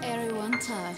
Everyone touch.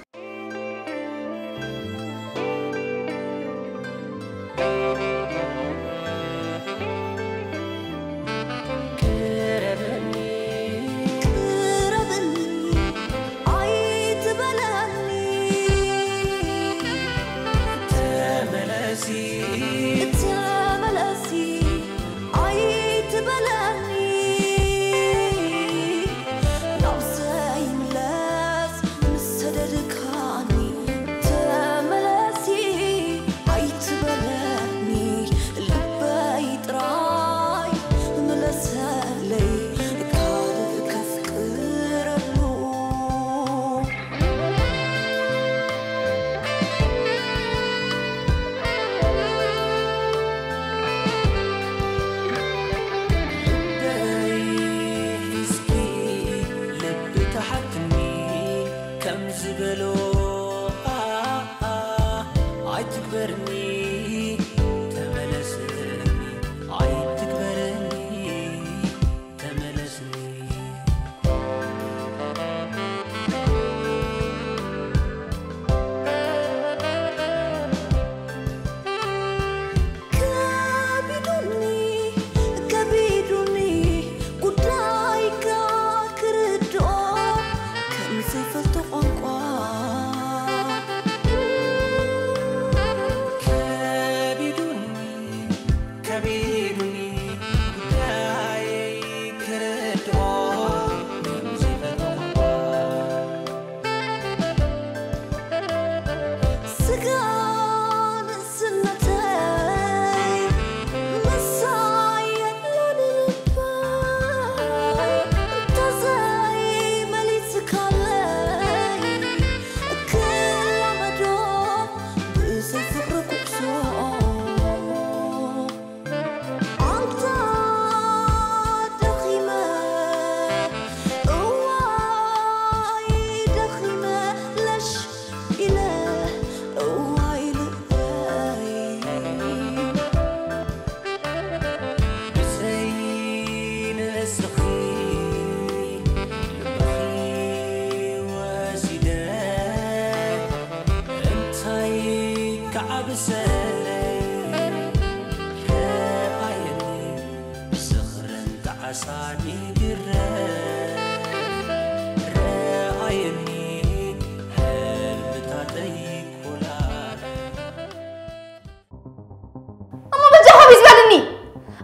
እሞ በጃኻ ቢዝ በልኒ።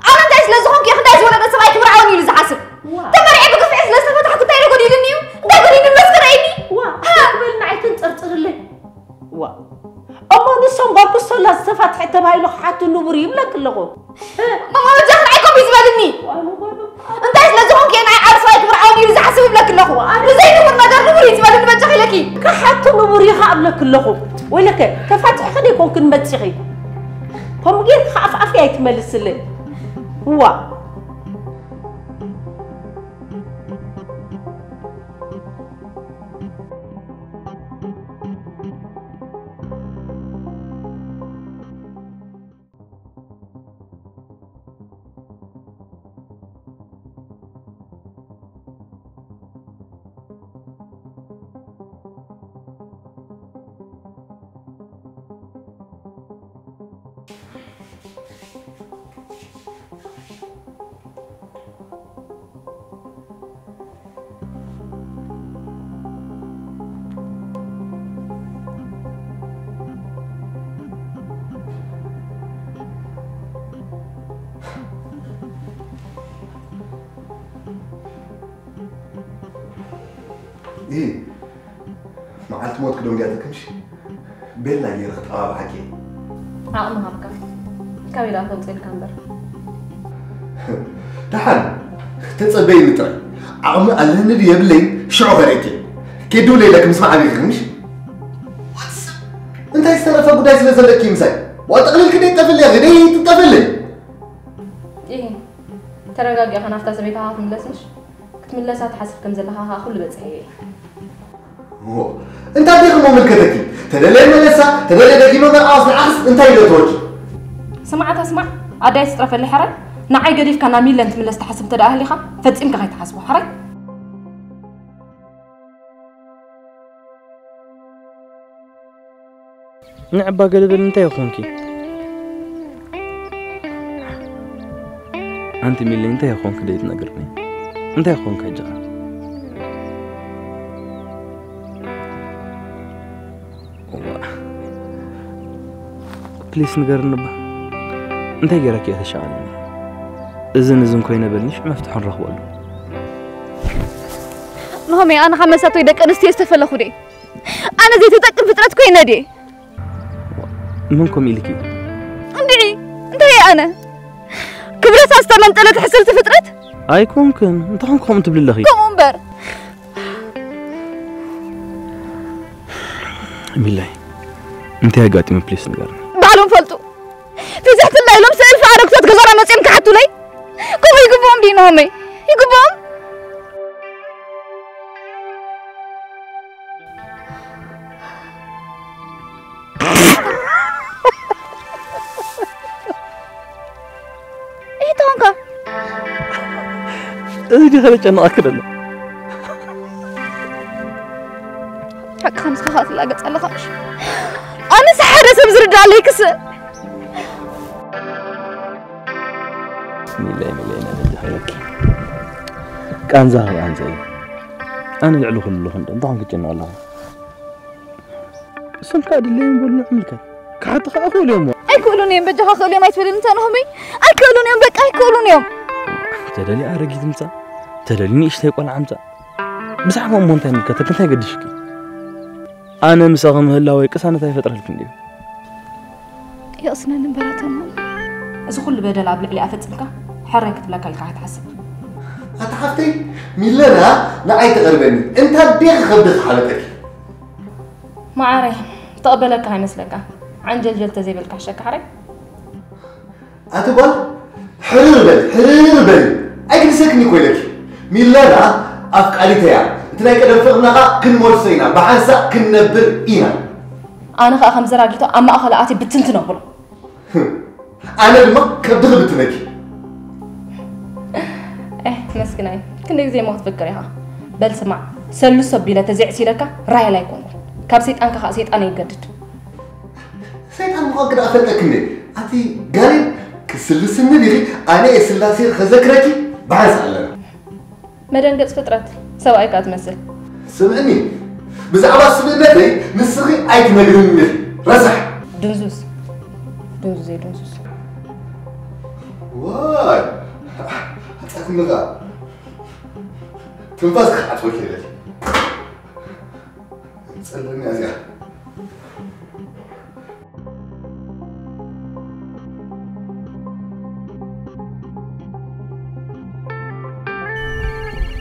ኣነ እንታይ ስለ ዝኾንኩ እየ ክንዳይ ዝወለደ ሰብኣይ ክምርዓወኒ ኢሉ ዝሓስብ? ተመርዔ ብግፍዒ ስለ ዝተፈታሕኩ እንታይ ኢሉ ጎዲሉኒ እዩ? እንታይ ጎዲሉኒ እስከ ረኣይኒ? ዋ፣ ትበልና ኣይተንጸርጽርለይ። ዋ፣ እሞ ንሶም ጓል ኩሶላ ዝተፋትሐት ተባሂሉ ክሓቱ ንቡር ይብለክ ኣለኹ። እሞ በጃኻ ንዓይ ኮምቢ ዝበልኒ። እንታይ ስለ ዝኾንኩ እየ ንዓይ ዓርሳይ ክምርዓወኒ ኢሉ ዝሓስብ እብለኪ ኣለኹ። ንዘይ ንቡር ነገር ንቡር እዩ ዝበልኒ በጃኺ ኢለኪ። ክሓቱ ንቡር እዩ ኸዓ እብለኪ ኣለኹ። ወይለከ ተፋቲሕኺ ዶ ይኮንክን መፂኺ? ከምኡ ጌርኪ ኸዓ ኣፍኣፍይ ኣይትመልስለይ። እዋ። እ መዓልቲ ሞት ክደንግያትኪ ምሽ? ቤላ ገይረ ክጠባብዓኪ እየ። ዓቕሚ ሃብካ። ካበይ ደኣ ተውፅእልካ እምበር? ደሓን ተፀበይኒ ጥራይ። ዓቕሚ ኣለኒ ድዩ የብለይን ሽዑ ከርእየኪ እየ። ኬዱ ለይለኪ ምስ መዓቢኺ ምሽ? እንታይ ዝተረፈ ጉዳይ ስለ ዘለኪ ምሳይ? ዋ ጠቕሊልኪ ደይ ትጠፍለይ ኢኺ፣ ደይ ትጠፍለይ። ኢሂ፣ ተረጋጊእኻ ናብታ ሰበይትኻ ክትምለስ ምሽ? ክትምለሳ ትሓስብ ከም ዘለኻ ኸኣ ኩሉ በጺሐዮ እየ። ዎ፣ እንታይ ዲኺ ምምልከተኪ? ተደለየ መለሳ፣ ተደለየ ደጊመ መርዓዋስ ንዓኽስ እንታይ ኢለ ትወጂ? ስማዕ ኣታ ስማዕ፣ ኣደይ ትጽረፈለይ ሕራይ፣ ንዓይ ገዲፍካ ናብ ሚለን ትምለስ ትሓስብ እንተ ደኣ ሃሊኻ፣ ፈጺምካ ከይትሓስቦ፣ ሕራይ። ንዕባ ገለ በል፣ እንታይ ይኾንኪ? ኣንቲ ሚሊ፣ እንታይ ይኾንኪ ደይትነግርኒ? እንታይ ይኾንኪ ሕጂ? እዋ። ፕሊስ ንገርኒ እባ። እንታይ ገይረኪ እየ ተሻቐልኒ? እዝን እዝን ኮይነ በልኒ፣ ሽዑ መፍትሑ ንረኽበሉ። ናሆሜ፣ ኣነ ካብ መሳቶይ ደቂ ኣንስትዮ ዝተፈለኹ ድየ? ኣነ ዘይትጠቅም ፍጥረት ኮይነ ድየ? መን ከምኡ ኢልኪ? እንድዒ፣ እንታይ እየ ኣነ? ክብረታ ዝተመንጠለት ሕስርቲ ፍጥረት? ኣይኮንክን፣ እንታይ ኮንኩ ከምኡ ትብሊ ኣለኺ? ከምኡ እምበር። ሚላይ፣ እንታይ ኣጋጢሙ ፕሊስ ንገርኒ። ባዕሎም ፈልጡ። ፍትሕትና ኢሎም ሰልፊ ኣረግቶት ገዛና መጺኦም ክሓቱለይ? ከምኡ ይግብኦም ድዩ ናሆመይ? ይግብኦም? እይ ተኾንካ? እዚ ዲኸ ዘጨንቐኪ ዘሎ? ሓቅኻ ንስኻ ትላገጽ ኣለኻ ምሽ? ኣነስ ሓደ ሰብ ዝርዳለይ ክስእ። ሚለይ፣ ሚለይ፣ ናይ በጃ ክብለኪ። ቃንዛ ካብ ቃንዛ እዩ። ኣነ ልዕሊ ኩሉ ኣለኹ እንዶ፣ እንታይ ኮንክ ትጨነቕ ኣለኻ? እሶም ከኣ ድለዮም በሉ፣ ንምልከት። ክሓቱ ከኣ ክእሉ እዮም። ኣይክእሉን እዮም፣ በጃኻ ክእሉ እዮም ኣይትበልን እንተ ናሆመይ። ኣይክእሉን እዮም፣ በቃ ኣይክእሉን እዮም። ተደልዩ ኣረጊት ምጻእ፣ ተደልዩ ንእሽተይ ቆልዓ ምጻእ። ብዛዕባ እሞ እንታይ ይምልከተኪ፣ እንታይ ገድሽኪ? ኣነ ምሳኺ ምህላወይ ቅሳነት ኣይፈጥረልክን ድዩ? የቕስነኒ እምበር ኣቶ ናሆም። እዚ ኩሉ በደል ኣብ ልዕሊኣ ፈጺምካ፣ ሕራይ ክትብለካ ኢልካ ኣይትሓስብ። ኣታ ሓፍተይ፣ ሚለና ንዓይ ትቐርበኒ። እንታ ኣዴኺ ከብዲ ክሓለጠኪ። መዓረይ፣ ትቕበለካ ኣይመስለካ። ዓንጀልጀል ተዘይበልካ ሕሸካ ሕራይ። ኣቲ ጓል፣ ሕርር በሊ፣ ሕርር በሊ። ኣይግድሰክን እኮ ኢለኪ። ሚለና ኣፍቃሪተይ እያ። እቲ ናይ ቀደም ፍቕርና ኸኣ ክንመልሶ ኢና። ብሓንሳእ ክንነብር ኢና። ኣነ ኸኣ ከም ዘራጊቶ ኣብ ማእኸሉ ኣትየ ብትንትን ኣብሎ። ኣነ ድማ ከብዲ ክብትነኪ። ኤህ፣ መስኪናይ፣ ክንደይ ግዜ እሞ ክትፍክር ኢኻ። በል ስማዕ፣ ሰሉስ ኣቢለ ተዘይዕሲለካ ራሄል ኣይኮንኩን። ካብ ሰይጣንካ ኸኣ ሰይጣን ይገድድ። ሰይጣን ምዃንኪ ደኣ ፈልጠኪ እንዴ? ኣቲ ጋኔን፣ ክትስልስኒ ዲኺ? ኣነ እየ ስላሴ ከዘክረኪ ብሓንሳእ ኣለና። መደንገጽ ፍጥረት፣ ሰብኣይ ከኣ ትመስል። ስምዕኒ፣ ብዛዕባ ስብእነተይ ንስኺ ኣይትነግርኒ ኢኺ። ረሳሕ። ድንዙዝ። ድንዙዘይ ድንዙዝ። ዋይ፣ ሓጻትኒ ኸኣ። ትንፋስ ክሓጽበኪ ይበል። ጸለኒ እዚኣ።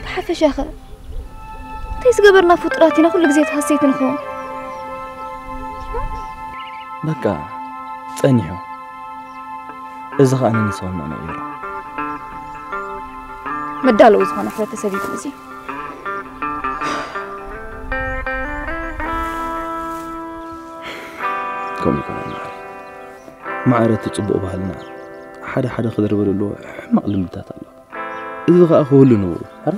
ብሓፈሻኸ እንታይ ዝገበርና ፍጡራት ኢና ኩሉ ግዜ ተሃሰይቲ ንኸውን? በቃ ጸኒሑ። እዚ ኸኣ ንንሰውና ነቒሩ። መዳለዊ ዝኾነ ሕብረተሰብ እዩ እዚ። ከምኡ ይኮነ ማዕረ። ማዕረ እቲ ጽቡቕ ባህልና ሓደ ሓደ ክድርበ ዘለዎ ሕማቕ ልምድታት ኣሎ። እዚ ኸኣ ክህሉ ንብሩ። ኣረ?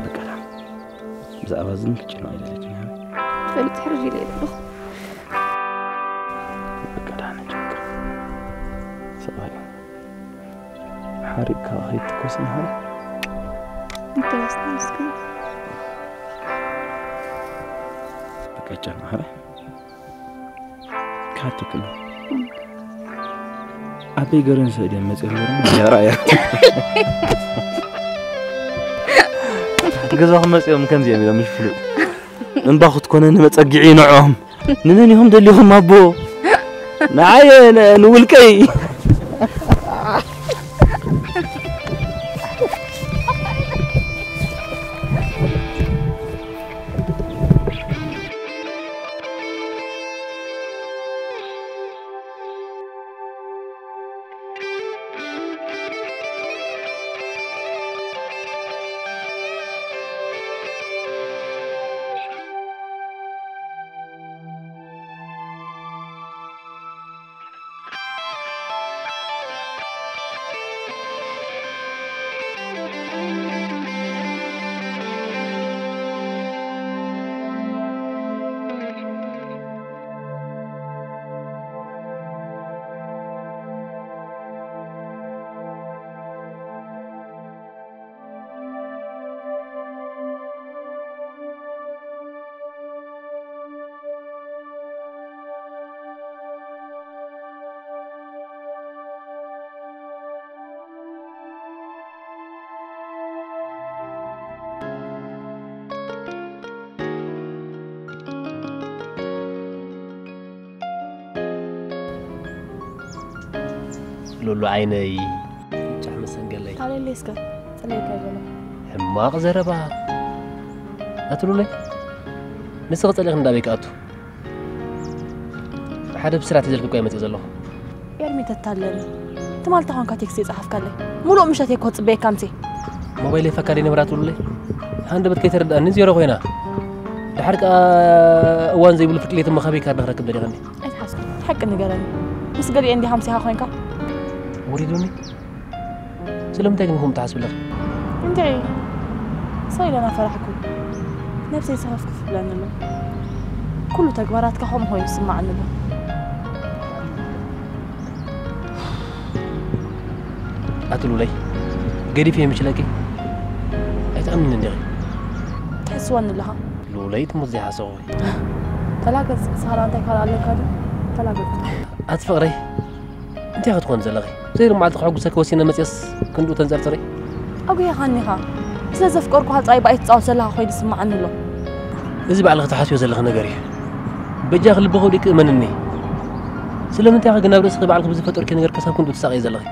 በቃ ዳ። ብዛዕባ እዚ ግን ክጭነቕ ኣይደለችን። ፈሊጥ ሕርር ኢለ ኣለኹ። በቃ ዳ፣ ንጨንቀ። ሰብኣይ። ሓሪቕካ ከይትኮስ ንሃር። እንተወስድ ምስኪን። በቃ ጨና ሃረ። ካትክል። ኣበይ ገረን ሰእደን መጽኦም ገረን ያራያ። ገዛኹም መጽኦም ከምዚ እዮም ኢሎም ይፍሉ። እምባ ክትኮነ ንመጸግዒ ንዕኦም። ንመን ኢኹም ደሊኹም ኣቦ? ንዓየ ን-፣ ንውልቀይ። ሉሉ ዓይነይ፣ ጫሕ መሰንገለይ። ታለለይ እስከ፣ ጸለይካ ይበሎ። ሕማቕ ዘረባ። ኣቲ ሉለይ፣ ንስኺ ጸሊእኺ እንዳበይ ክኣቱ? ሓደ ብስራት ይዘልኪ እኮ እየ መጽእ ዘለኹ። ኤርሚ ተታለኒ። ትማል ተኾንካ ቴክስት የጻሓፍካለይ። ሙሉእ ምሸት እየ እኮ ጽበየካ ምሴ። ሞባይለይ ፈካደይ ነበራ ትብሉለይ። ሃንደበት ከይተረድኣኒ ዜሮ ኮይና። ድሓር ከኣ እዋን ዘይብሉ ፍርቂ ለይቲ መኻበይ ካርድ ክረክብ ደሊኸኒ። ኣይትሓስኩ። ሓቂ ንገረኒ። ምስ ገሊኤ እንዲኻ ምሴኻ ኮይንካ? ወሪዱኒ? ስለምንታይ ግን ከምኡ ትሓስብለኺ? እንታይ? ሳይለና ፈራሕኩ። ነብሰይ ሰኸፍ ክፍለኒ ኣሎ። ኩሉ ተግባራትካ ከምኡ ኮይኑ ይስማዓኒ ኣሎ። ኣቲ ሉለይ፣ ገዲፈ ይምችለኪ? ኣይትኣምንን እንዲኺ። ትሕስወኒ ኣለኻ። ሉለይ ትሙት ዘይሓሰኹ። ተላገጽ፣ ንስኻ እንታይ ካልእ ኣለካ ድዩ? ተላገጽ። ኣቲ ፍቕረይ፣ እንታይ ክትኮን ዘለኺ? ዘይሩ መዓልቲ ከሐጉሰኪ ወሲነ መጽየስ ክንድኡ ተንጸርጽሪ? ኣጉየኻኒ ኢኻ። ስለ ዘፍቀርኩኻ ጥራይ ብኣይ ትጻወት ዘለኻ ኮይኑ ይስምዓኒ ኣሎ። እዚ ባዕልኺ ትሓስብዮ ዘለኺ ነገር እዩ። በጃኺ ልብኺ ወዲቂ እመንኒ። ስለምንታይ ኢኺ ግን ኣብ ርእስኺ ባዕልኺ ብዝፈጠርኪ ነገር ክሳብ ክንድኡ ትሳቐዪ ዘለኺ?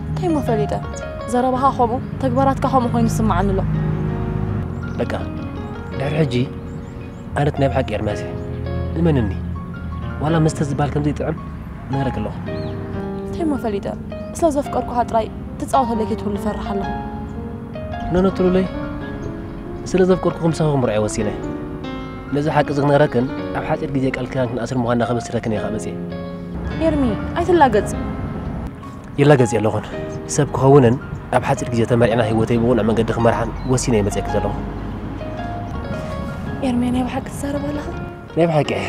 እንታይ እሞ ፈሊጠ? ዘረባኻ ከምኡ፣ ተግባራትካ ከምኡ ኮይኑ ይስምዓኒ ኣሎ። በቃ፣ ድሕሪ ሕጂ ኣነት ናይ ብሓቂ ኤርምያስ እየ። እመንኒ፣ ዋላ መስተ ዝበሃል ከም ዘይጥዕም ነግረኪ ኣለኹ። እንታይ እሞ ፈሊጠ? ስለ ዘፍቀርኩኻ ጥራይ ትጻወተለይ ከይትህሉ እፈርሕ ኣለኹ። ኖኖ ትሉለይ፣ ስለ ዘፍቀርኩኺ ምሳኺ ክምርዖ ወሲነ። ነዚ ሓቂ እዚ ክነግረክን ኣብ ሓጺር ግዜ ቃል ኪዳን ክንኣስር ምዃንና ከበስረክን እየ ከኣ መጺኤ። ኤርሚ፣ ኣይትላገጽ። ይላገጽ የለኹን። ሰብ ክኸውንን ኣብ ሓጺር ግዜ ተመርዒና ህይወተይ ብቕኑዕ መንገዲ ክመርሓን ወሲነ እየ መጺኤኪ ዘለኹ። ኤርሚ፣ ናይ ብሓቂ ትዛረብ ኣለኻ? ናይ ብሓቂ እየ።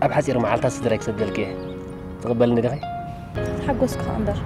ኣብ ሓጺር መዓልታት ስድራይ ክሰደልኪ እየ። ትቕበልኒ ዲኺ? ተሓጎስኩ ኸኣ እምበር።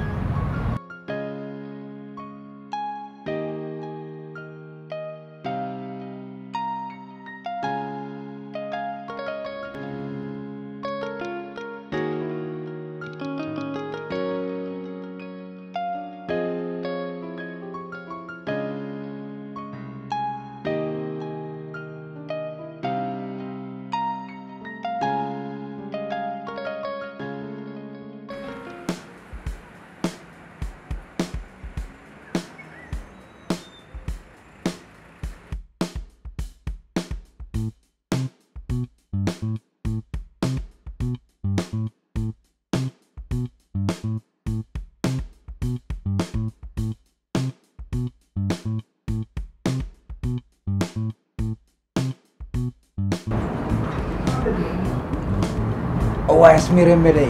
እዋይ ኣስሚረይ መለይ፣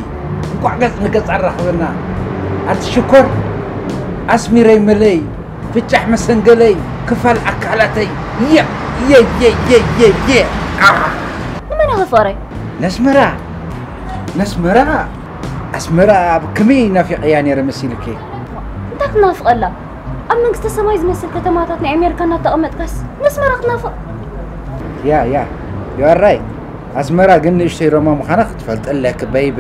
እንቋዕ ገጽ ንገጽ ኣራኸበና። ኣቲ ሽኮር ኣስሚረይ መለይ፣ ፍጫሕ መሰንገለይ፣ ክፋል ኣካላተይ። የ የ የ የ የ የ። ኣህ! ንመን ኢኻ ፍቕረይ? ነስመራ፣ ነስመራ፣ ኣስመራ ኣብ ከመይ ናፊቐያ ነይረ መሲልኪ? እንታይ ክትናፍቐላ? ኣብ መንግስተ ሰማይ ዝመስል ከተማታት ናይ ኣሜሪካ እናተቐመጥካስ ነስመራ ክትናፍቕ? ያ፣ ያ፣ you are right። ኣስመራ ግን ንእሽተይ ሮማ ምዃና ክትፈልጢ ኣለኪ በይበ።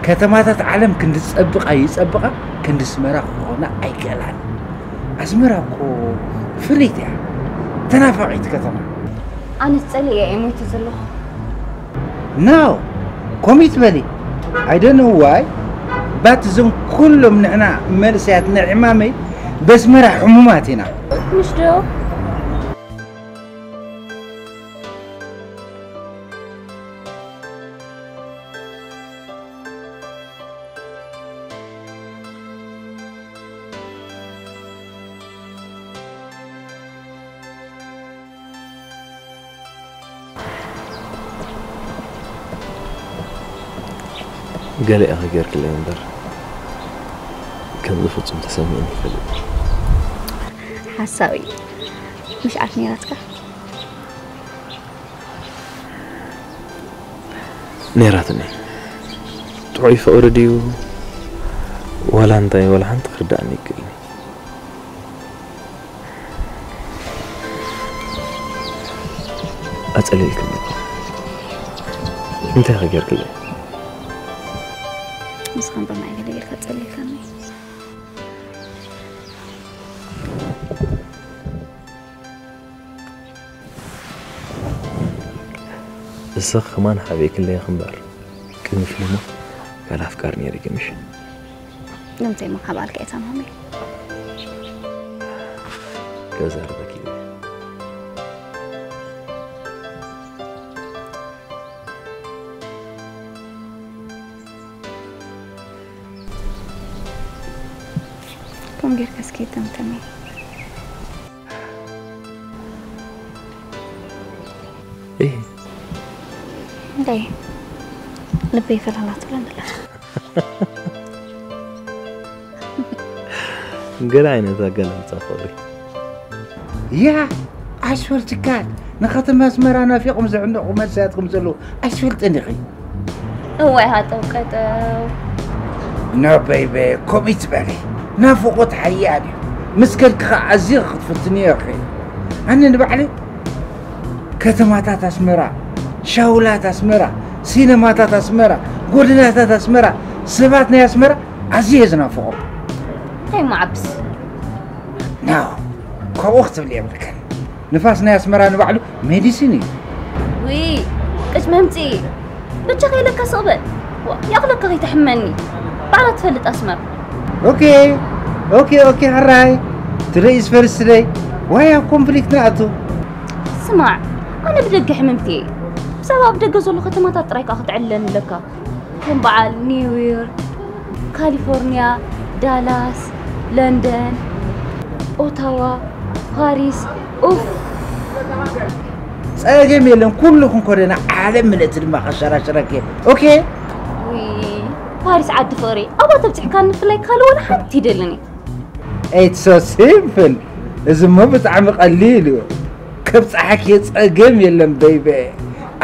ከተማታት ዓለም ክንዲ ዝጸብቓ ይጸብቓ፣ ክንዲ ኣስመራ ክኾና ኣይክእላን። ኣስመራ እኮ ፍልይቲ እያ። ተናፋቒት ከተማ። ኣነስ ጸሊኤ እየ ሞይተ ዘለኹ። No፣ ከምኡ ኣይትበሊ። I don't know why፣ but እዞም ኩሎም ንሕና መንእሰያት ናይ ዕማመይ በስመራ ሕሙማት ኢና። ምሽ ዶ? ገለ ኢኺ ጌርክለይ እምበር፣ ከምዚ ፍጹም ተሰሚዕኒ ይፈልጥ። ሓሳዊ፣ ምሽ ዓርኪ ነይራትካ? ነይራትኒ። ጥዑይ ፍቕሪ ድዩ፣ ዋላ እንታይ፣ ዋላ ሓንቲ ክርድኣኒ ይክእልኒ። ኣጸሊልክኒ እኮ። እንታይ ኢኺ ጌርክለይ? ንስኻ እምበር ናይ ገለ ጌርካ ኣጸሊልካኒ። ንስኺ ከማን ሓቢእክለይ ኢኺ እምበር፣ ቅድሚ ፊልሙ ካልእ ኣፍቃሪ ነይሩኪ ምሽ? ንምንታይ እሞ ካብ ኣልካ እየ ታማሚ? ከዛርበኪ እየ። ከም ጌርካ እስኪ ጠምጠመይ። እህ። እንታይ? ልበይ ፈላላ ትብለኒ ኣላ። ገለ ዓይነት ኣገላልጻ ፍቕሪ። ያ፣ ኣሽወል ትካል ንከተማ ኣስመራ ናፊቖም ዝዕነቑ መንእሰያት ከም ዘለዉ ኣይትፈልጥን ኢኺ። እዋይ ሃጠው ቀጠው። ኖ በይበ፣ ከምኡ ይትበሊ። ናፍቖት ሓያል እዩ። ምስ ከድኪ ኸኣ ኣዝዩ ክትፍትንዮ ኢኺ። ኣነ ንባዕለይ ከተማታት ኣስመራ፣ ሻውላት ኣስመራ፣ ሲነማታት ኣስመራ፣ ጎደናታት ኣስመራ፣ ሰባት ናይ ኣስመራ ኣዝየ ዝናፍቖም። እንታይ እሞ ዓብስ? ኖ፣ ከምኡ ክትብሊ የብልክን። ንፋስ ናይ ኣስመራ ንባዕሉ ሜዲሲን እዩ። ውይ፣ ቅጭ መምጽኢ። በጃኻ ኢለካ ስቕ በል። ዋ፣ ይኣኽለካ ከይተሕመኒ። ባዕላ ትፈልጥ ኣስመራ። ኦኬ፣ ኦኬ፣ ኦኬ፣ ሕራይ። ቱደይ ኢዝ ፈርስት ደይ። ዋይ ኣብ ኮንፍሊክት ንኣቱ። ስማዕ፣ ኣነ ብደገ ሕምምቲ እየ። ብዛዕባ ኣብ ደገ ዘሎ ከተማታት ጥራይ ከኣ ክትዕልለኒ ኣለካ። ከም በዓል ኒውዮርክ፣ ካሊፎርኒያ፣ ዳላስ፣ ለንደን፣ ኦታዋ፣ ፓሪስ፣ ኡፍ። ጸገም የለን፣ ኩሉ ክንኮደና ዓለም ምልእቲ ድማ ከሸራሽረኪ። ኦኬ? ውይ፣ ፓሪስ ዓዲ ፍቕሪ፣ ኣብኣ ተብጺሕካኒ ብፍላይ ካልእ ወላ ሓንቲ ይደልን እየ። It's so simple። እዚ እሞ ብጣዕሚ ቀሊል እዩ። ከብጽሓኪ ጸገም የለን በይበ።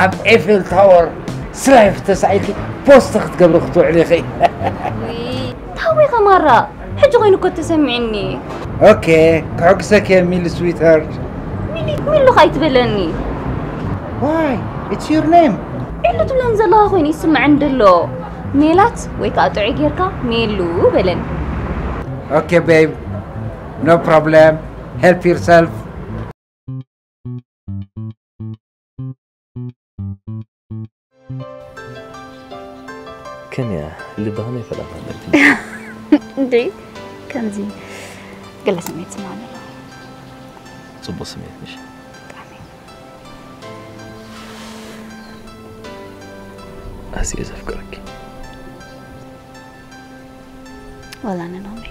ኣብ ኤፌል ታወር ስላይፍ ተሳኢልኪ ፖስት ክትገብሪ ክትውዕሊ ኢኺ። ውይ፣ ታዊኸ ማራ፣ ሕጂ ኮይኑ እኮ ተሰሚዕኒ። ኦኬ፣ ከሐጉሰኪ ሚሊ ስዊትሃርት። ሚሊ፣ ሚሉ ከኣ ኣይትበለኒ። Why? It's your name። ኢሉ ትብለን ዘለኻ ኮይኑ ይስምዐኒ ደሎ። ሜላት ወይ ከኣ ጥዑይ ጌርካ ሜሉ በለኒ። ኦኬ ቤብ፣ no problem. Help yourself. ከመይ እያ? ልቢ ከመይ ፈሊጣ ኣለኪ? እንዴ፣ ከምዚ ገለ ስምዒት ይስምዓኒ ኣሎ። ጽቡቕ ስምዒት ምሽ? ብጣዕሚ። ኣዝየ ዘፍቅረኪ። ወላ ንኖመይ።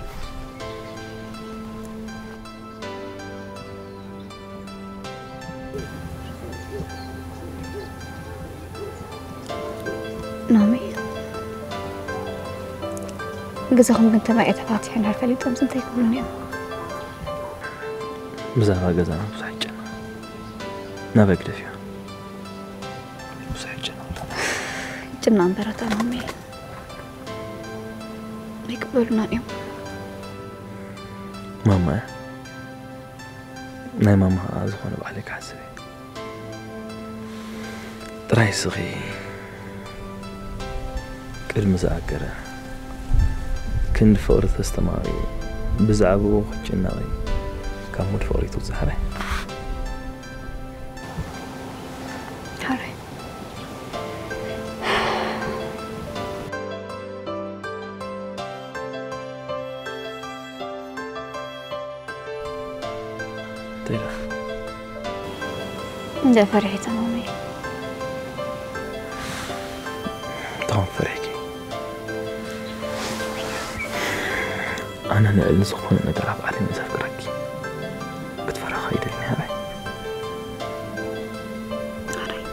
ናሚ፣ ገዛኹም ግን ተባዕ ተፋቲሑ እንድሕር ፈሊጦም እንታይ ክብሉኒ እዮም? ብዛዕባ ገዛና ብዙሕ ይጨነቕ። ናበይ ግደፍዮ? ብዙሕ ይጨነቕ። ይጭነቕ እምበር ኣታ ናሚ። ኣይቅበሉናን እዮም። ማማ እያ። ናይ ማማ ኸዓ ዝኾነ ባዕለይ ክሓስብ እየ። ጥራይ ስኺ ቅድሚ ዝኣገረ ክንዲ ፍቕሪ ተስተማቒ ብዛዕባኡ ክትጭነቒ ካብ ሙድ ፍቕሪ ትውፅእ ሓራይ። ሓራይ። እንታይ ኢልካ? እንደ ፈሪሐ ተማመ። እንታይ ፈሪሕኪ? ኣነ ልዕሊ ዝኾነ ነገር ኣብ ዓለም ዘፍቅረኪ። ክትፈርኺ ኣይደልን እየ። ኣራይ። ኣራይ።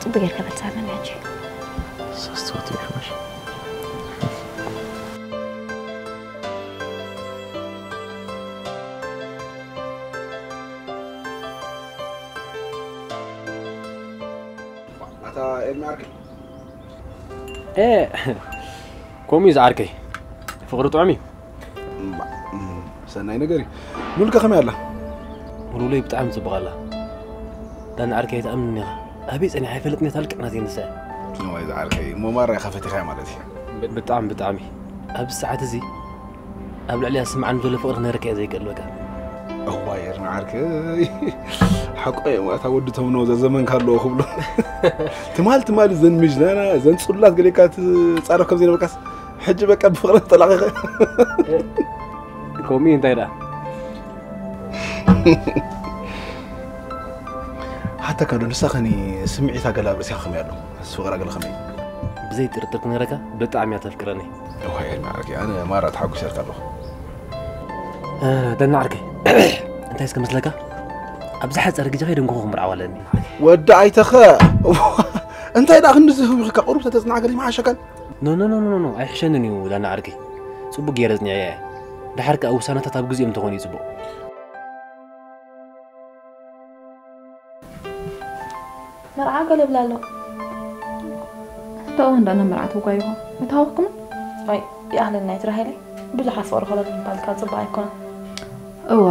ጽቡቅ ጌርካ በል፣ ሳመኒ ሕጂ። ትብሕሽ። ኣታ ኤርሚ ዓርከይ። ኤ፣ ከምኡ እዩ ዝዓርከይ። ፍቕሪ ጥዑም እዩ። እምባ፣ እም፣ ሰናይ ነገር እዩ። ሉልከ ከመይ ኣላ? ውልውለይ ብጣዕሚ ጽቡቕ ኣላ። ዳኒ ዓርከይ ኣይትኣምንን ኢኻ። ኣበይ ጸኒሓ ኣይፈልጥን እያ፣ ታልክዕ ናተይ ንሳ እያ። እዋይ ዝዓርከይ፣ እሞ ማራ ኢኻ ፈቲኻያ ማለት እዩ። ብ-፣ ብጣዕሚ፣ ብጣዕሚ። ኣብዚ ሰዓት እዚ ኣብ ልዕሊያ ዝስምዓኒ ዘሎ ፍቕሪ ክነግረካ እየ ዘይክእል በቃ። እዋይ ኤርሚ ዓርከይ፣ ሓቆ እዮም ኣታ ወዲ ተምኖ ዘዘመንካ ኣለዎ ክብሉ። ትማል ትማል ዘን ምጅናና፣ ዘን ጽሉላት ገሌካ ትጻረፍ ከም ዘይነበርካስ፣ ሕጂ በቃ ብፍቕሪ ተላቒኸ። ከምኡ እዩ እንታይ ደኣ? ሓተካ ዶ ንሳ ኸኒ ስምዒታ ገላ ኣብ ርእስኻ ከመይ ኣሎ? ምስ ፍቕራ ገለ ከመይ እዩ? ብዘይ ጥርጥር ክነግረካ ብጣዕሚ እያ ተፍቅረኒ። እዋይ ኤርሚ ዓርከይ፣ ኣነ ማራ ተሓጒሰልካ ኣለኹ። እ፣ ደና ዓርከይ፣ እንታይ እስከ መስለካ? ኣብ ዝሓጸረ ግዜ ከይደ እንኮ ክምርዓው ኣለኒ። ወዲ ኣይተኸ፣ እንታይ ደኣ ክንዲ ዝህብኽካ ቁሩብ ተተጽናዕገለይ ምሓሸካን? ኖ፣ ኖ፣ ኖ፣ ኖ፣ ኖ፣ ኣይሕሸንን እዩ ዳና ዓርከይ። ጽቡቅ ገይረ ጽኒዐያ እየ። ደሓር ከኣ ውሳነታት ኣብ ግዜኦም እንተኾኑ እዩ ጽቡቅ። መርዓ ገለ ይብላ ኣሎ። ተእወን ዳና መርዓ ተጓይኹም። መታወኽኩም? ኣይ፣ ይኣኽለና እዩ ትራሄለይ። ብዙሕ ኣፍቕሪ ከሎ ምባል ካብ ጽቡቅ ኣይኮነን። እወ፣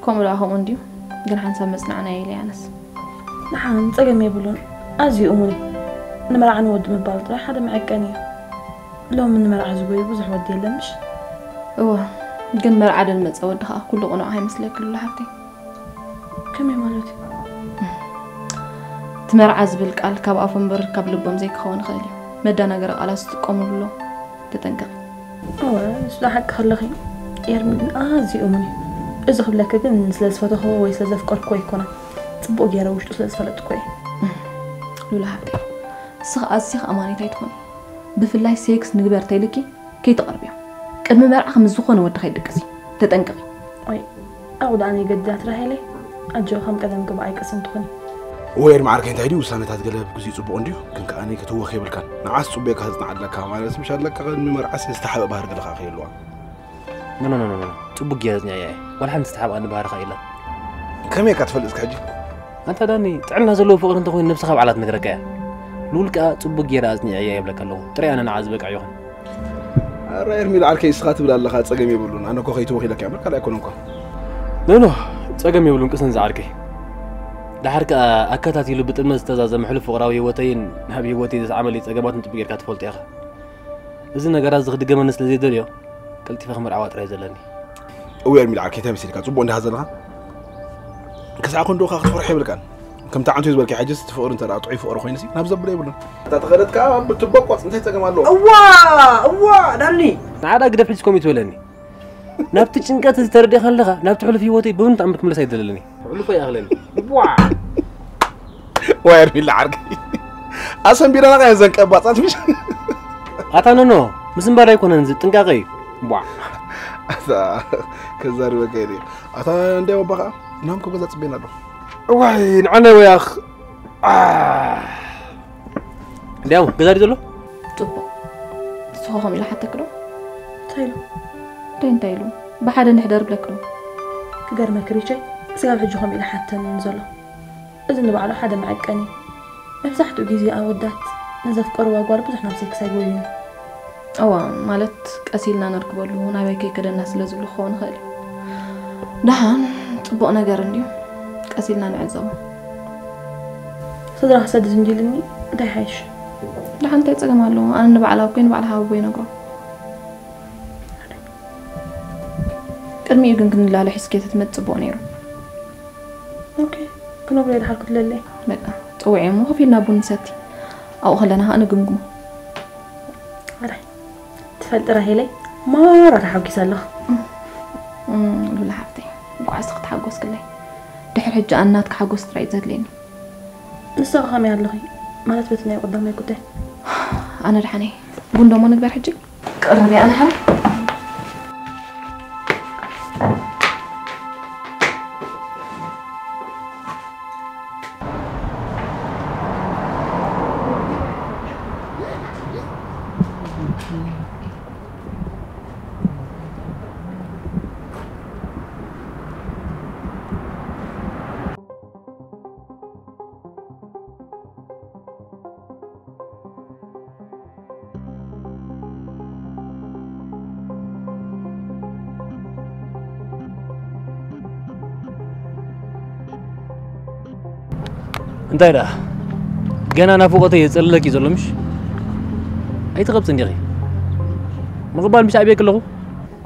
ከምኡ ደኣ ከምኡ እንድዩ። ግን ሓንሳብ መጽናዕናዮ ኢለ ኣነስ። ደሓን ጸገም የብሉን። ኣዝዩ እሙን እዩ። ንመርዓ ንወዲ ምባል ጥራይ ሓደ መዐቀኒ እዩ። ሎሚ ንመርዓ ዝጎዩ ብዙሕ ወዲ የለን ምሽ? እወ፣ ግን መርዓ ደልመጸ ወዲ ከኣ ኩሉ ቅኑዕ ኣይመስለኪ ሉላ ሓፍተይ። ከመይ ማለት እዩ? እቲ መርዓ ዝብል ቃል ካብ ኣፎም እምበር ካብ ልቦም ዘይክኸውን ይኽእል እዩ። መደናገሪ ቃላት ዝጥቀሙሉ ኣለዉ። ተጠንቀቂ። እወ፣ ንሱ ደኣ ሓቂ ከለኺ፣ ኤርሚ ግን ኣዝዩ እሙን እዩ። እዚ ክብለኪ ግን ስለ ዝፈተኽዎ ወይ ስለ ዘፍቀርክዎ ኣይኮነን። ጽቡቕ ገይረ ውሽጡ ስለ ዝፈለጥክዎ እየ። ሉላ ሓፍተይ፣ ንስኺ ኣዚኺ ኣማኒት ኣይትኾኒ። ብፍላይ ሴክስ ንግበር ተይልኪ ከይትቐርብዮ። ቅድሚ መርዓ ምስ ዝኾነ ወዲ ከይድቅሲ። ተጠንቀቂ። ኣይ፣ ኣብኡ ደኣ ናይ ገድዳት ራሄለይ። ኣጆ ከም ቀደምኪ ብኣይ ቅስን ትኹኒ። እወ ኤርሚ ዓርከይ፣ እንታይ ድዩ ውሳነታት ገለ ብግዜኡ ጽቡቕ እንድዩ፣ ግን ከኣ ናይ ክትወኽ የብልካን። ንዓስ ጽቡቕ ኢልካ ተጽንዓ ኣለካ ማለት ምሽ ኣለካ፣ ቅድሚ መርዓስ ዝተሓበ ባህሪ ገለ ከኣ ከይህልዋ። ኖ፣ ኖ፣ ኖ፣ ኖ፣ ኖ። ጽቡቕ ጌረ ጽኒዐያ እየ። ዋላ ሓንቲ ዝተሓብኣኒ ባህሪ ከኣ የለን። ከመይ ኢልካ ትፈልጥ እስከ ሕጂ? ኣንታ ዳኒ፣ ጥዕና ዘለዎ ፍቕሪ እንተኾይኑ ነብስኻ ባዕላ ትነግረካ እያ። ልውል ከኣ ጽቡቕ ጌረ ኣጽኒዐያ እየ ይብለካ ኣለኹ። ጥራይ ኣነ ንዓ ዝበቅዕ ይኹን። ኣረ ኤርሚ ዓርከይ፣ እስኻ ትብል ኣለኻ፣ ጸገም የብሉን። ኣነ እኮ ከይትወኽ ኢለካ እየ እምበር ካልእ ኣይኮነን እኮ። ኖ፣ ኖ፣ ጸገም የብሉን ቅስን ዝዓርከይ። ደሓር ከኣ ኣከታቲሉ ብጥልመት ዝተዛዘመ ሕሉፍ ፍቕራዊ ህይወተይን ናብ ህይወተይ ዘስዓበለይ ጸገማትን ጽቡቕ ጌርካ ትፈልጦ ኢኻ። እዚ ነገራት እዚ ክድገመኒ ስለ ዘይደልዮ፣ ቀልጢፈ ክምርዓዋ ጥራይ ዘለኒ። እወ ኤርሚ ዓርከይ፣ እንታይ መሲልካ? ጽቡቕ እንዲኻ ዘለኻ? ክሳዕ ክንድኡ ከኣ ክትፈርሖ የብልካን። ከምቲ ዓንቶ ዝበልካዮ ሕጅስ እቲ ፍቕሪ እንተ ደኣ ጥዑይ ፍቕሪ ኮይኑሲ ናብ ዘብሎ የብሉን። እታ ተኸደት ከኣ ብትበቆጽ እንታይ ጸገም ኣለዎ? እዋ! እዋ! ዳኒ! ንዓዳ ግደፍ ሕጅስ ከምኡ ትበለኒ። ናብቲ ጭንቀት እዚ ተረዲእካ ኣለኻ፣ ናብቲ ሕሉፍ ህይወተይ ብምንም ተኣምር ክምለስ ኣይደለለኒ። ሕሉፍ ኣይኣኽለኒ። ዋ! ዋ ኤርሚላ ዓርከይ። ኣሰንቢረናኻ እየን ዘን ቀባጻት ምሽ? ኣታ ኖኖ፣ ምስንባድ ኣይኮነን እዚ፣ ጥንቃቐ እዩ። ቧዕ። ኣታ ከዛርበካ እየ። ኣታ እንድያው ኣባ ኸኣ፣ ናምኮ ገዛ ጽቤና ኣሎ። እዋይ፣ ንዓና ወያኽ። ኣ። እንድያው ገዛ ድዩ ዘሎ? ጽቡቕ። ንስኻ ከምኡ ኢሉ ሓተክ ዶ? እንታይ ኢሉ? እንታይ እንታይ ኢሉ? ብሓደ ንሕደር ብለክ ዶ? ክገርመክ ሪቸይ፣ ስጋብ ሕጂ ከምኡ ኢሉ ሓተኒ ዘሎ። እዚ ንባዕሉ ሓደ መዐቀኒ እዩ። መብዛሕትኡ ግዜ ኣወዳት ንዘፍቀርዋ ጓል ብዙሕ ናብ ሴክስ ኣይጎዩን እዮም። እዋ፣ ማለት ቀስ ኢልና ነርክበሉ፣ ናበይ ከይከደና ስለ ዝብሉ ክኸውን ይኽእል እዩ። ደሓን፣ ጽቡቕ ነገር እንድዩ። ቀስ ኢልና ንዕዘቦ። ስድራ ክሰድድ እንድዩ ኢሉኒ፣ እንታይ ይሓይሽ? ደሓን እንታይ ጸገም ኣለዎ? ኣነ ንባዕላ እኮ ንባዕላ ሃብቦ ይነግሮ። ቅድሚኡ ግን ክንላለ ሒዝኪ ተትመጽእ ጽቡቕ ነይሩ። ኦኬ፣ ክነግሮ እየ ድሓር ክትለለይ። በቃ፣ ጽውዒ እሞ ኮፍ ኢልና ቡን ንሰቲ። ኣብኡ ከለና ከኣ ንግምግሞ። ኣራይ፣ ትፈልጢ ራሄለይ፣ ማራ ተሓጒሰ ኣለኹ። እም፣ ሉላ ሓፍተይ፣ እንቋዕ እስኺ ተሓጎስክለይ። ድሕሪ ሕጂ ኣነ ናትኪ ሓጎስ ጥራይ እዩ ዘድልየኒ። ንስኺ ከመይ ኣለኺ? ማለት በቲ ናይ ቀዳማይ ጉዳይ። ኣነ ደሓን እየ። ቡን ደሞ ንግበር ሕጂ? ቅርብ እያ፣ ኣነ ሓን። እንታይ ደኣ? ገና ናፍቖተይ የጸልለኪ ዘሎ ምሽ? ኣይትቐብጽን ዲኺ? ምቕባል ምሽ ኣብየኪ ኣለኹ?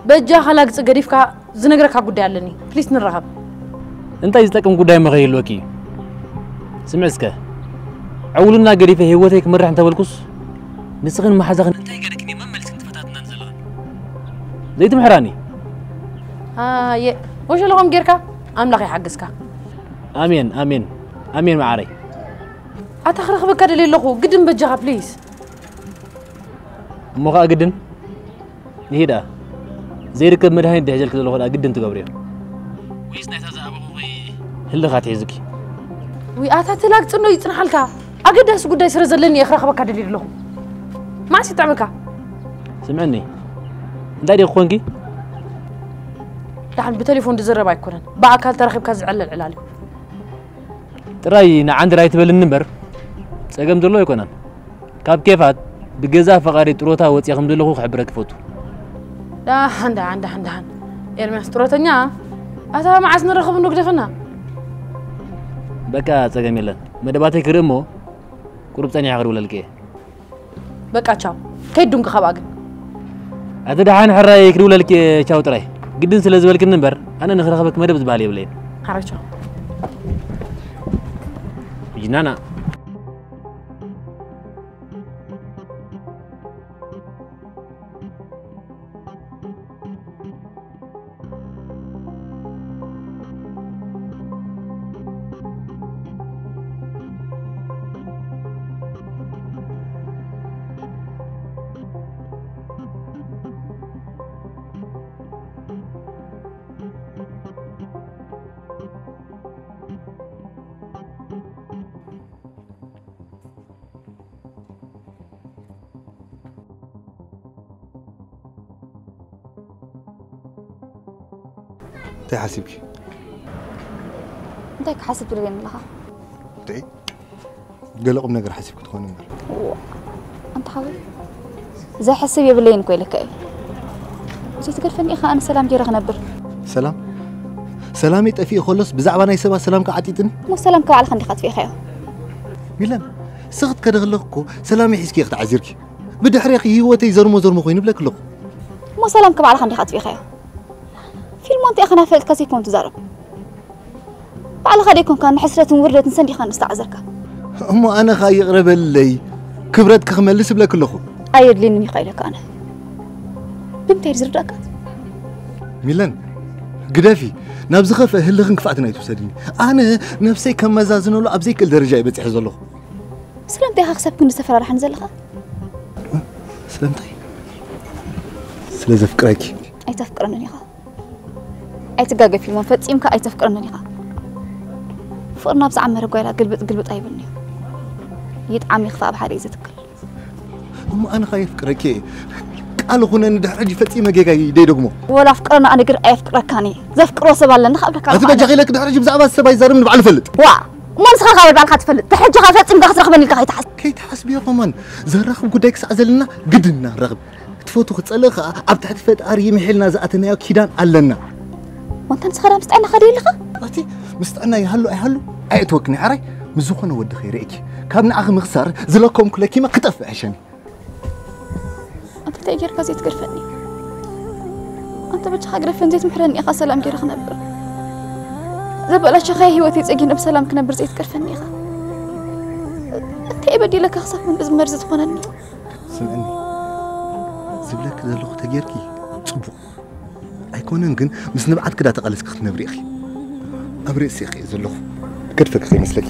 በጃኻ ላግጺ ገዲፍካ ዝነግረካ ጉዳይ ኣለኒ። ፕሊስ ንራኸብ። እንታይ ዝጠቅም ጉዳይ መኸ ይህልወኪ እዩ? ስምዒ እስከ፣ ዕውልና ገዲፈ ህይወተይ ክመርሕ እንተበልኩስ፣ ንስኽን መሓዛኽን እንታይ ገርክን እዩ መመልስን ትፈታትናን ዘለኽን? ዘይትምሕራኒ። ኣየ፣ ወሸለኹም ጌርካ ኣምላኽ ይሓግዝካ። ኣሜን፣ ኣሜን፣ ኣሜን መዓረይ። ኣታ ክረኽበካ ደልየ ኣለኹ፣ ግድን በጃኻ ፕሊስ። እሞ ኸኣ ግድን ንሂዳ ዘይርከብ መድሃኒት ድሕዘልኪ ዘለኹ ደኣ ግድን ትገብርዮ። ወይስ ናይታ ዝኣበኹኺ ህልኻ ትሒዝኪ? ውይ ኣታ ትላግጽ እንዶ ይጽንሓልካ። ኣገዳሲ ጉዳይ ስለ ዘለኒ እየ ክረኽበካ ደልየ ኣለኹ። መዓስ ይጥዕመካ? ስምዕኒ፣ እንታይ ዲኺ ኮንኪ? ደሓን ብቴሌፎን ዝዝረብ ኣይኮነን፣ ብኣካል ተራኺብካ ዝዕለል ዕላል እዩ። ጥራይ ንዓንድር ኣይትበልኒ እምበር ጸገም ዘለዎ ኣይኮነን። ካብ ኬፋት ብገዛ ፈቓደይ ጥሮታ ወጺኣ ከም ዘለኹ ክሕብረኪ እፈቱ። ደሓን ደሓን ደሓን ደሓን። ኤርምያስ ጥሮተኛ ኣታ መዓስ ንረኽብ እንዶ ግደፈና። በቃ ጸገም የለን። መደባተይ ክርኢ እሞ ቁሩብ ጸኒሐ ክድውለልኪ እየ። በቃ ቻው። ከይድ ዱንቂ ካብኣ ግን። ኣቲ ደሓን ሕራይ ክድውለልኪ እየ ቻው ጥራይ። ግድን ስለ ዝበልክኒ እምበር ኣነ ንኽረኽበኪ መደብ ዝበሃል የብለይን። ሓራይ ቻው። ጅናና። እንታይ ሓሲብኪ? እንታይ ክሓስብ ትደልየኒ ኣለኻ? እንታይ? ገለ ቁም ነገር ሓሲብኪ ትኾኒ እምበር። እዋ፣ ኣንታ ሓወይ፣ ዘሕስብ የብለይን እኮ ኢለካ እየ። ዘይትገድፈኒ ኢኻ፣ ኣነ ሰላም ገይረ ክነብር። ሰላም? ሰላመይ ጠፊኡ ከሎስ ብዛዕባ ናይ ሰባት ሰላም ክዓጢጥኒ? እሞ ሰላም ከባዕልኻ እንዲኻ ኣጥፊእካዮ። ሚለን፣ ስኽት ከደ ከለኹ እኮ ሰላመይ ሒዝኪ ኢኺ ተዓዚርኪ። ብድሕሬኺ ህይወተይ ዘርሞ ዘርሞ ኮይኑ ይብለኪ ኣለኹ። እሞ ሰላም ከባዕልኻ እንዲኻ ኣጥፊእካዮ። ፊልሞን እንታይ ኢኻ ናፈጥካ ዘይኮን ትዛረብ። ባዕልኻ ደይኮንካ ንሕስረትን ውርደትን ሰንዲኻ ንዝተዓዘርካ። እሞ ኣነ ኸኣ ይቕረ በለይ፣ ክብረትኪ ክመልስ እብለኪ ኣለኹ። ኣየድልየንን እዩ ኢለካ ኣነ። ብምንታይ ዝርዳእካ? ሚለን፣ ግደፊ፣ ናብ ዝኸፍአ ህልኽን ክፍኣትን ኣይትውሰድኒ። ኣነ ነብሰይ ከመዛዝነሉ ኣብ ዘይክእል ደረጃ እየ በጺሐ ዘለኹ። ስለምንታይ ኢኻ ክሳብ ክንዲ ዝተፈራርሓኒ ዘለኻ? ስለምንታይ? ስለ ዘፍቅረኪ። ኣይተፍቅረንን ኢኻ። ኣይትጋገ ፊልሞን፣ ፈጺምካ ኣይተፍቅረንን ኢኻ። ፍቕርና ኣብ ዝዓመረ ጓይላ ግልብጥ ግልብጥ ኣይብልን እዩ። ይጥዓም ይኽፋእ ኣብ ሓደ እዩ ዝትክል። እሞ ኣነ ኸኣ የፍቅረኪ እየ። ቃል ኹነኒ፣ ድሕሪ ሕጂ ፈጺመ ጌጋ ይደይ ደግሞ። ወላ ኣፍቅረና ኣነ ግን ኣየፍቅረካን እየ። ዘፍቅሮ ሰብ ኣለኒ ካብ ደካ ኣቲ በጃኺ ኢለኪ ድሕሪ ሕጂ ብዛዕባ ሰብ ኣይዛረብን ባዕሉ ፈልጥ። ዋ፣ እሞ ንስኻ ካብ ባዕልካ ትፈልጥ። ሕጂ ኸኣ ፈጺምካ ክትረኽበኒ ኢልካ ከይትሓስብ። ከይትሓስብዮ ከማን ዘራኽብ ጉዳይ ክሳዕ ዘለና ግድን ኢና ንራኽብ። ክትፈቱ ክትጸልእ ከኣ ኣብ ትሕቲ ፈጣሪ ምሒልና ዝኣተናዮ ኪዳን ኣለና። ወንታ ንስኻ ዳ ምስ ጥዕናኻ ደይ ኣለኻ? ኣቲ ምስ ጥዕና ይሃሉ ኣይሃሉ ኣየእትወክን እየ ሓራይ። ምስ ዝኾነ ወዲ ከይርእየኪ ካብ ንዓኺ ምኽሳር ዝለከምኩ ለኪመ ክጠፍእ ሕሸኒ። ኣቲ እንታይ ጌርካ ዘይትገድፈኒ? ኣንተ በጃኻ ግደፈን ዘይትምሕረኒ ኢኻ ሰላም ገይረ ክነብር። ዘበላሸኻዮ ህይወተይ ጸጊነ ብሰላም ክነብር ዘይትገድፈኒ ኢኻ። እንታይ እየ በዲለካ ክሳብ ክንድዚ መርዚ ትኾነኒ? ስምዕኒ፣ ዝብለኪ ዘለኹ ተጌርኪ ጽቡቕ ኣይኮነን፣ ግን ምስ ንብዓትኪ ዳተቓለስኪ ክትነብሪ ኢኺ። ኣብ ርእሲ ኢኺ ዘለኹ፣ ገድፈኪ ከይመስለኪ።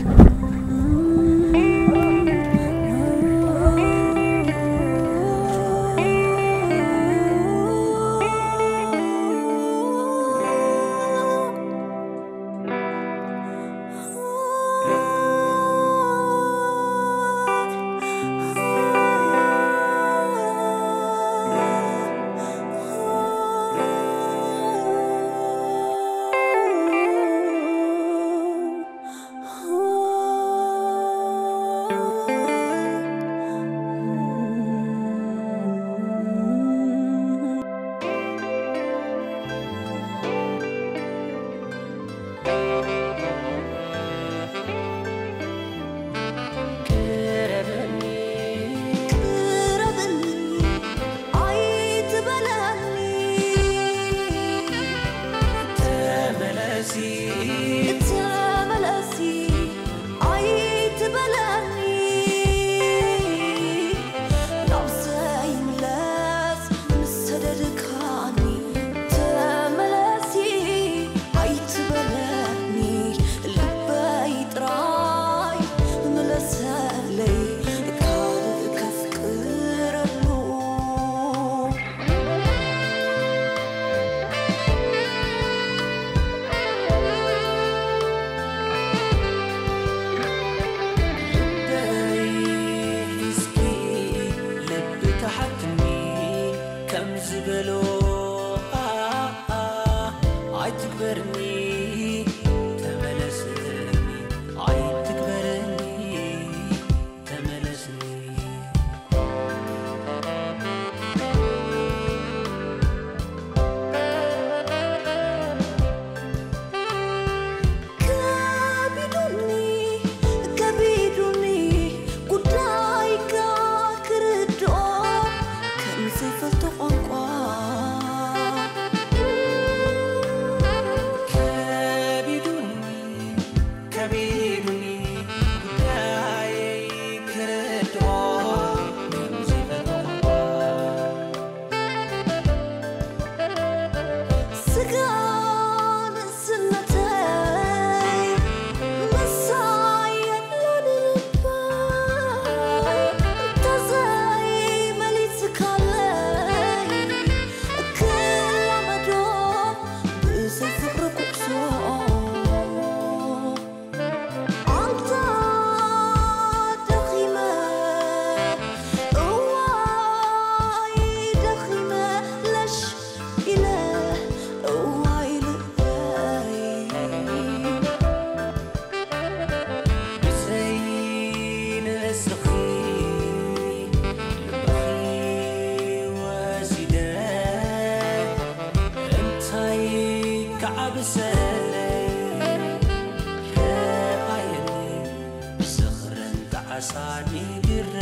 በሎ ኣኣ ኣይትግበርኒ ተመለስኒ ኣይትግበርኒ ተመለስኒ ከቢዱኒ ከቢዱኒ ጉዳይካ ክርድኦ ከም ዘይፈልጦ ቋንቋ ከቢዱኒ ከቢዱኒ ጉዳየይ ክርድኦ ከም ዘይፈልጦ ቋንቋ ስጋ ንእስነተይ ምሳይ የብሉን ልበይ እንተዘይመሊስካለይ ክላመዶ ብዘይ ፍቕሪ ኩዕሶ ኣንታ ደኺመ እዋይ ደኺመ ለሽ ኢለ እዋይ ልበይ ብዘይ ንስኺ ልበኺ ወሲደ እንታይ ክዓብሰለይ ረኣየኒ ዝኽርን ጣዕሳን ይግረ